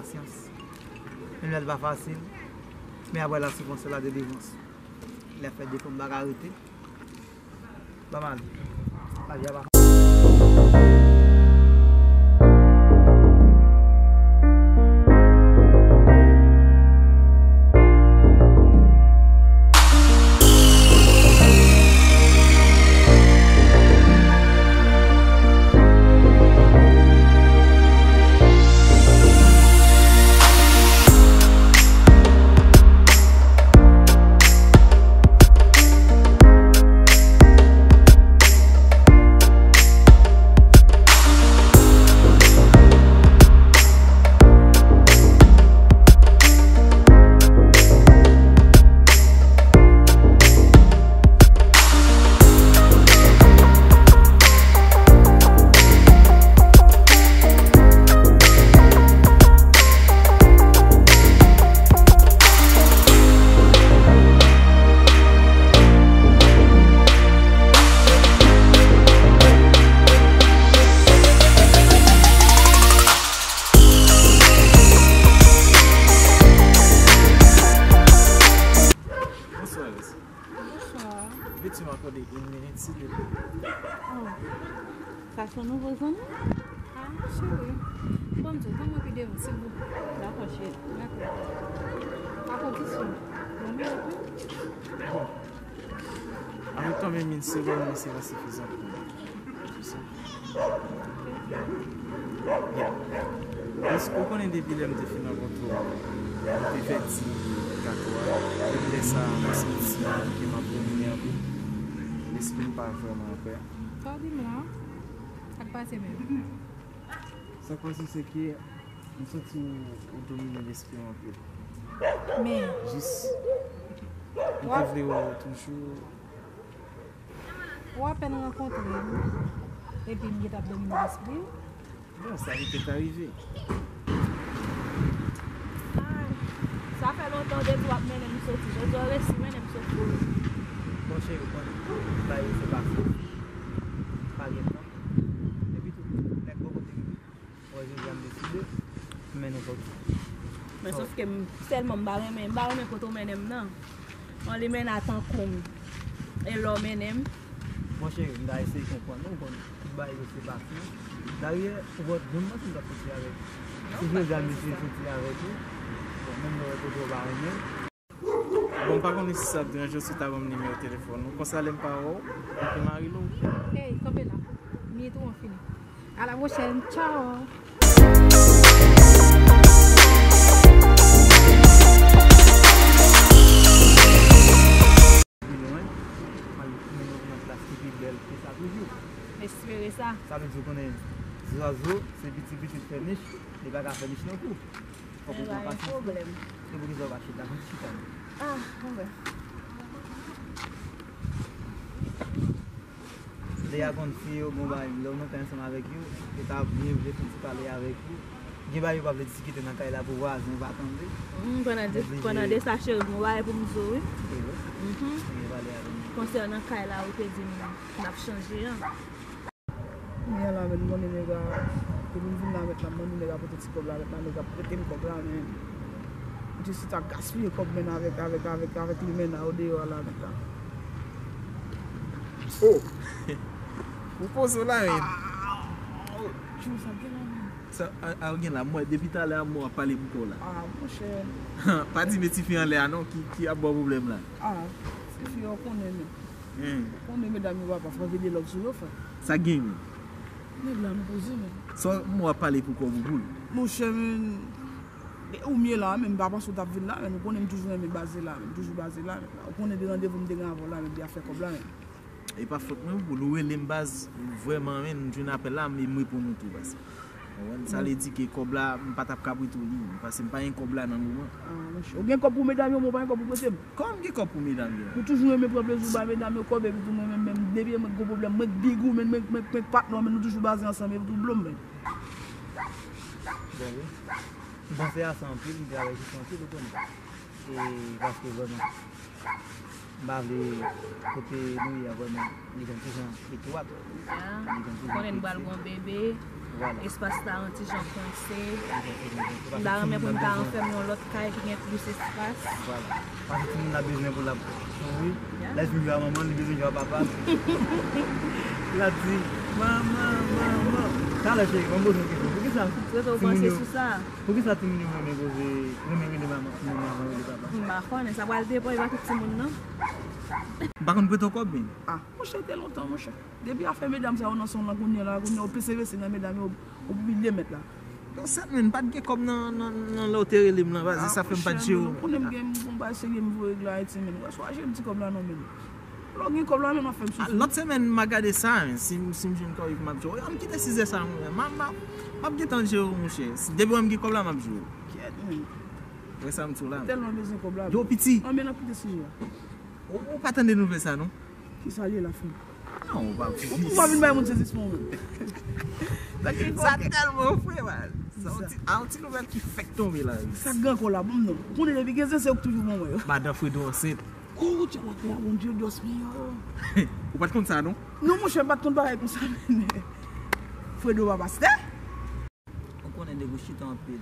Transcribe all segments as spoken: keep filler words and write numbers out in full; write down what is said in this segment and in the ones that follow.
Pasyans. Menm lè l pa fasil, men apre la soufrans se la delivrans. Lè fè defo m pa ka rete. Ba m ale. Lavi a pa Bonswa, Lesi. Bonswa. Viti m akòde yon minit, silvouplè. Oh. Sa se yon nouvo zanmi? Ah, cheri. Bon, m di w, ban mwen videyo, silvouplè. Dakò, cheri. Dakò. A kondisyon. Yon minit, wi. Bon. Avèk kanmenm yon segonn, men se pa sifizan pou mwen. Tout sa. Ya. Paske ou konnen depi lè m te fin rankontre w, m te fè ti gato a. Depi lè sa a, mwen santi ke m ap domine anpil. Lespri m pa vrèman prè. Sa w di m la? Sa k pase menm? Sa k pase se ke m santi w, ou domine lespri m anpil. Men jis, m te vle wè w toujou. Ou apèn rankontre m, epi m gentan ap domine lespri w? Bon, sa li te ka rive. Ay, sa fè lontan w te di w ap mennen m soti. Jodi a w resi mennen m soti. Bon, cheri, ou konnen, bagay yo se pase. Pa gen tan. Epi tou, nèg bò kote m, wè jodi a m deside m mennen w soti. Men sòf ke m, sèlman m pa renmen, m pa renmen kote w mennen m nan. Yon limena tankou m. E lè w mennen m? Monchè, m ta eseye konprann ou, ou konn tout bagay yo se pase. Dayè, ou pa t janm panse m t ap soti avèk ou. Si jodi a m deside soti avèk ou, bon, menm lè w wè kote w pa renmen. Bon, m pa konnen si sa ap deranje w si w ta ban m nimewo telefòn ou. Konsa lè m pa wè w, m ap rele w. Ey, kanpe la. Minit ou an fini. À la prochaine. Ciao. Pi lwen, m al mennen w nan plas ki pi bèl ke sa toujou. M espere sa. Sa vle di, ou konnen, zwazo, se piti piti l fè nich, li pa ka fè nich nan kou. Fòk ou gen pasyans tou. E poukisa ou pa chita? Fòk ou chita non. Ah, bon, ben. Lè a konn fi yo, bon, bagay, lè w nan kay ansanm avèk yo, yo ta byen vle fè ti pale avèk ou. Gen bagay yo pa vle diskite nan kay la pou vwazen yo pa tande. Mm, pandan de, pandan de sa, cheri, gon bagay pou m di w, wi. Ok, wi. Mhm. Ok, pale avè m. Konsènan kay la, ou te di m n ap chanje an. Kounye a la, men, m konnen nèg la, depi m vin la, mèt la, m mande nèg la pote ti kòb la, mèt la, nèg la prete m kòb la, men. M te chita gaspiye kòb, men, avèk, avèk, avèk, avèk limena yo deyò a la, mèt la. Oh! Ou poze w la, men. Ah! Tchou, sa gen la, men. Sa, a, a, gen la, mwen, depi talè a, mwen ap pale pou kò w la. Ah, monchè. Pa di men tifi anlè a, non, ki, ki ap ba w pwoblèm la. Ah, tifi yo konnen, men. Hmm. Konnen medam yo papa, fò vide lòk sou yo, frè. Sa gen, men. Nèg la, nou poze, men. Sa, mwen ap pale pou kò w, bouboul. Monchè, men, ou m ye la, men m pa panse w t ap vin la, men ou konnen m toujou renmen baze la, men m toujou baze la, men ou konnen de randevou m te gen avè w la, men de afè kòb la, men. E pa fòt mwen, bouboul, ou rele m baz, vrèman, men, m jwenn apèl la, men m reponn ou tou, baz. Ou konprann? Sa vle di ke kòb la, m pa t ap ka prete w li, paske m pa gen kòb la nan moman. Ah, monchè. Ou gen kòb pou medam yo, men w pa gen kòb pou prete m. Kòman m gen kòb pou medam yo? Ou toujou renmen pran plezi w bay medam yo kòb, epi tou mwen menm, menm, depi mwen gon pwoblèm, mwen k big ou, men mwen, mwen, mwen k patnè w, men nou toujou baze ansanm, epi tou blo m, men. Gade, m panse a sa anpil, m travay sou sa anpil, ou konnen. E paske vrèman, m pa vle kote nou ye a vrèman, li konn kijan etwat. Ah, li konn kijan konnen n pral gon bebe. Vwala. Espas la yon ti jan kwense. M ta renmen pou n ta anfèm yon lòt kay ki gen plis espas. Vwala. Paske timoun nan bezwen pou l ap souri. Lè l fin viv a manman l, li bezwen viv a papa l. L ap di, "Manman, manman." Talè, cheri, ban m poze yon kesyon. Poukisa timoun yo, poukisa timoun yo renmen poze, renmen rele manman, manman avan rele papa? M pa konnen, sa pral depann, e pa tout timoun, non. M pa konn prete w kòb, men. Ah, monchè, te lontan, monchè. Depi afè medam sa yo nan son lan kounye a la, kounye a yo pèsevese nan medam yo, yo imilye mèt la. Yo sèt, men, m pa t gen kòb nan, nan, nan lè w te rele m lan, paske sa fè m pa t jere w. Ah, monchè, men, ou konnen m gen yon bagay serye m vle regle Ayiti, men. Wè, swa jere m ti kòb la non, men. Lè w gen kòb la, men, w ap fè m soufri. Ah, lòt semèn, m a gade sa, men, si, si m jwenn kòb, m ap jere w. Yo, m kite sizè sa, mwen. M a, m a, m ap gentan jere w, monchè. Si, depi w wè m gen kòb la, m ap jere w. Kyèt, men. Wè sa m di w la. Tèlman bezwen kòb la. Yo, piti. Anben, n ap kite sijè a. Ou, ou pa tande nouvèl sa, non? Kisa l ye la, frè m? Non, ou pa. Ou, ou pa vin bay moun sezisman, ou menm. Sa tèlman fre, man. Sa yon ti, a yon ti nouvèl ki fèk tonbe la, wi. Sa k gen ankò la, bon, non. Ou konnen depi gen zen, se ou k toujou ban mwen yo. Madan Fredo ansent. Oh, Jewova, Bondye, Dios mio. Ou pa t konn sa, non? Non, monchè, m pa t konn bagay konsa, men. Fredo pa pastè? Ou konnen depi w chita anpil,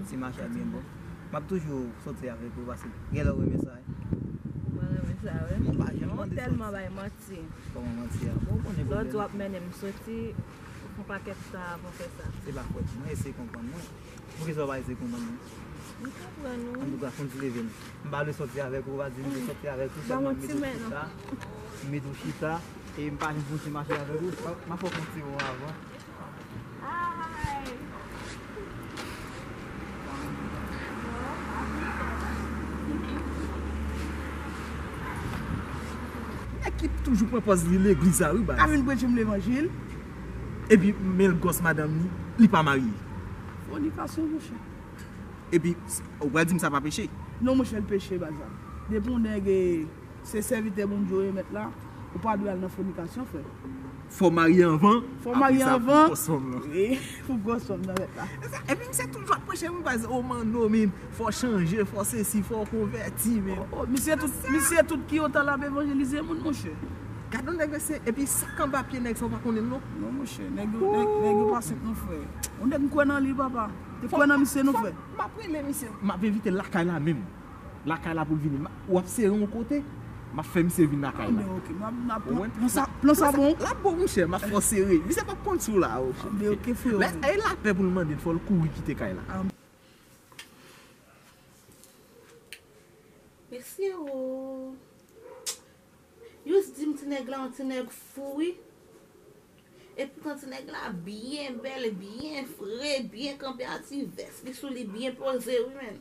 ti mache a byen bon. M ap toujou soti avèk ou paske genlè w renmen sa, wi. Mwen renmen sa, wi. Mwen pa janm mande soti. Ou tèlman bay manti. Kòman manti a? Bon, ou konnen pwoblèm. Lè w di w ap mennen m soti, ou fè yon pakèt tan avan w fè sa. Se pa fòt mwen, eseye konprann mwen. Poukisa w pa eseye konprann mwen? M konprann ou. Antouka, fò n ti leve n. M pa vle soti avèk ou, ou pa di m vle soti avèk ou, sèlman m mete w chita. M mete w chita, e m pa janm fè yon ti mache avèk ou. M ap fè w konn ti bon avan. Nèg ki toujou pran pòz li legliz la, wi, baz. A vin preche m levanjil. Epi, men l gwòs madanm li, li pa marye. Fònikasyon, monchè. Epi, ou pral di m sa pa peche? Non, monchè, l peche, baz la. Depi yon nèg, eh, se sèvitè Bondye w ye, mèt la, ou pa dwe al nan fònikasyon, frè. Fò w marye anvan, apre sa, pou gwòs fanm nan. Wi, pou gwòs fanm nan, mèt la. E sa, epi misye toujou ap preche, wi, baz, o manno, men, fò w chanje, fò sesi, fò w konvèti, men. Oh, oh, misye tout, misye tout ki otan l ap evanjelize moun, monchè. Gad yon nèg, mesye, epi sa k anba pye nèg sa, w pa konnen l, non? Non, monchè, nèg yo, nèg, nèg yo pa senp, non, frè. Yon nèg m kwè nan li, papa. Te kwè nan misye, non, frè. M ap rele misye, m ap envite l lakay la menm. Lakay la pou l vini. M a, w ap sere yon kote, m ap fè misye vin lakay la. Anben, ok, m ap, m ap, plan sa, plan sa bon. L ap bon, monchè, m ap fè w sere. Misye p ap konn si w la, o. Anben, ok, frè. Lè, e lapè pou l mande l, fò l kouri kite kay la. Mesye, o. Jis di m ti nèg la, yon ti nèg fou, wi. Epoutan ti nèg la byen bèl, byen fre, byen kanpe a ti vès li sou li, byen poze, wi, menn.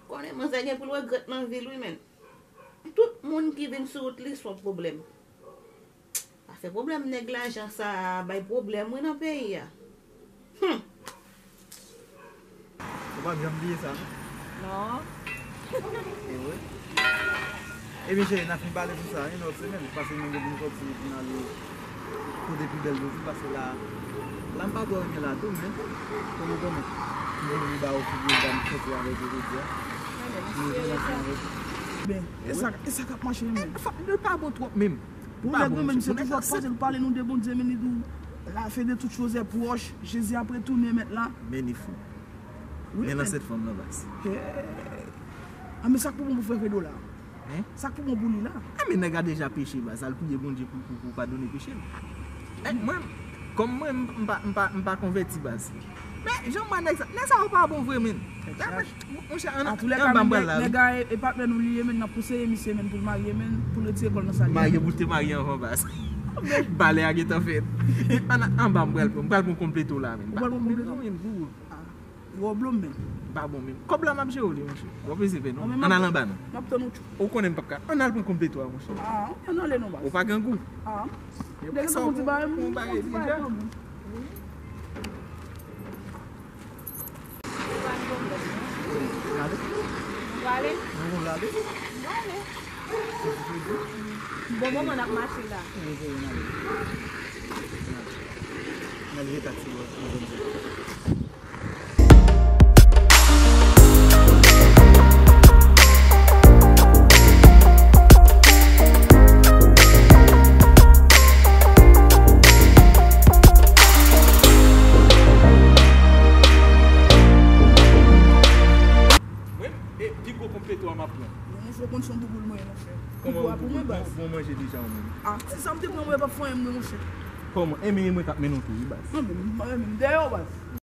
Konnen manzè gen pou l regrèt nan vi l, wi, menn. Tout moun ki vin sou wout li se yon pwoblèm. Afè pwoblèm nèg lajan sa a bay pwoblèm, wi, nan peyi a. Hum. Ou p ap janm bliye sa, non? Non. E wi. Ebyen, cheri, n a fin pale sou sa, yon lòt semèn, paske nou gen pou n sòti pou n ale kote pi bèl toujou, paske la, la m pa twò renmen la tou, men, kòm ou konnen, m vle ba ou figi, ba m sòti avèk ou jodi a. Nou jwenn ansanm avèk ou. Ben, e sa, e sa k ap mache, men. Fòk nou pa bon twòp, menm. Pou nèg yo menm, se toujou ap pase, nou pale nou de Bondye, men li di w, la fin de toutes choses est proche, Jezi ap retounen, mèt la. Men li fou. Men lansèt fanm nan, baz. Anben, sa k pou bon pou frè Fredo la? Hein? Sa k pou bon pou li la? Anben, nèg la deja peche, baz, al priye Bondye pou, pou, pou padone peche l. Eh, mwen, kòm mwen, m pa, m pa, m pa konvèti, baz. Men, jan m wè nèg sa, nèg sa yo pa bon vre, menn. Monchè, ann, ann ban m pral la, wi. Nèg la e, e patnè nou li ye, menn, n ap konseye misye, menn, pou l marye, menn, pou l retire kò l nan sa li ye. Marye pou l te marye anvan, baz. Balè a gentan fèt. Ann, ann ban m pral, m pral pran konpleto la, menn. Ou pral pran konpleto? Menn, gou. Ah, gwo blòm, menn. Pa bon, menn. Kòb la m ap jere w li, monchè. W ap rezève, non? Ann al anba, non. M ap tann ou tchou. Ou konnen m p ap ka. Ann al pran konpleto a, monchè. Ah, ann ale, non, baz. Ou pa gen gou. Ah. Depi sa w pran ti bagay, m pran ti bagay kanmenm. Gade. Ou prale? Nou prale? M prale. Bon moman n ap mache la. N ale. N ale. N ale jete taksi bò. Bon, bon manje deja ou menm. Ah, ti sa m te pran mwen pa fwen mwen monchè. Kòman? E men mwen k ap mennen w tou wi baz. Non men m pa renmen m dèyè w baz.